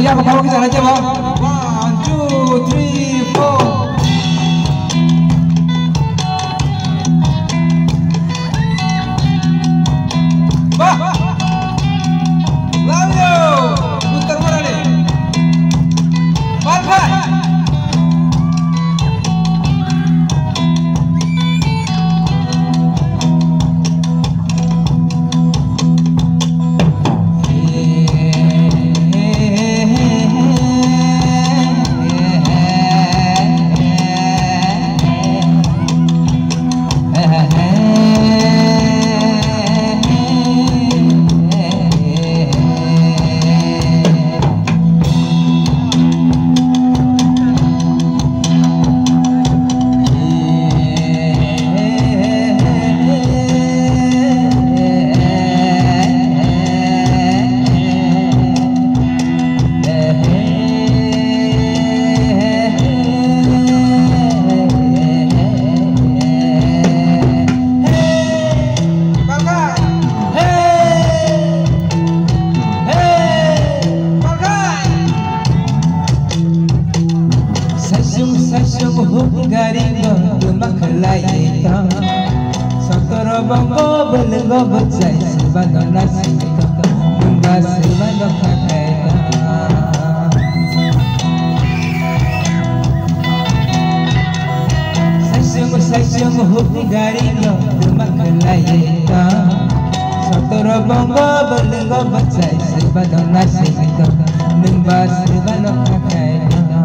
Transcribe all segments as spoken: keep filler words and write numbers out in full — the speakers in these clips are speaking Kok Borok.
Yabo kabo kisa na jabo. One, two, three, four. Bah! Love you! Uttar Morale. Bye bye! Saichung saichung huk gari bo twma khlai tong. Sotoro bongo bwlwngo bwchai swbano nasing tong. Nwngba swbano khakhai tong. Saichung saichung huk gari bo twma khlai tong. Sotoro bongo bwlwngo bwchai swbano nasing tong. Nwngba swbano khakhai tong.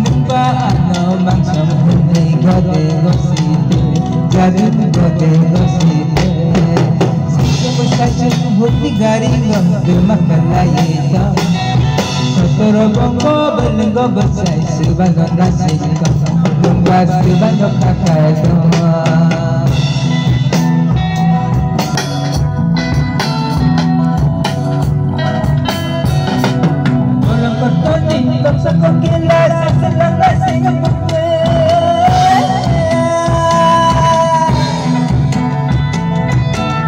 Nwngba ano mangsa hwnwi gode gosite, jadu gode gosite. Saichung saichung hukni gari no bema khlai tong. Sotoro bongo bwlwngo bwchai swbano nasing tong. Nwngba swbano khakhai tong. Bolong kotorni toksa kokila sasla nasing pute.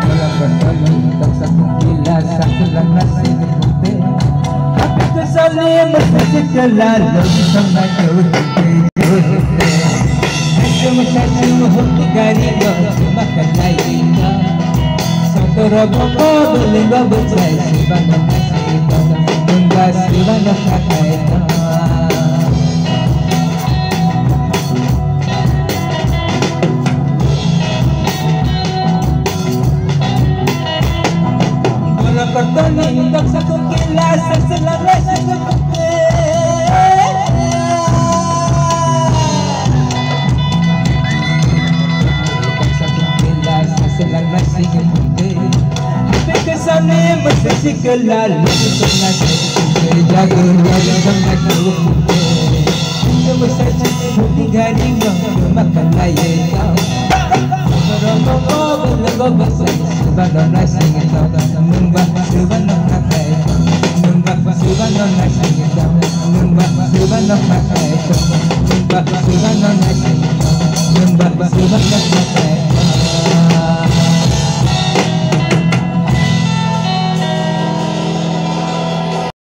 Bolong kotorni toksa kokila sasla nasing pute. Happy to sali mesti kala lagi sama jauh. Saichung saichung hukni gari no twma khlai tong. Sotoro bongo bwlwngo bwchai swbano nasing tong. Nwngba swbano khakhai tong. Bolong kotorni toksa kokila sasla nasing pute. Toksa kokila sasla nasing pute. Happy to sali mesti kala lagi sama jauh. Jadu jadu sama jauh. Saichung saichung hukni gari no twma khlai tong. Sotoro bongo bwlwngo bwchai swbano nasing tong. Nwngba swbano khakhai tong. Nwngba swbano nasing tong. Nwngba swbano khakhai tong. Nwngba swbano nasing tong. Nwngba swbano khakhai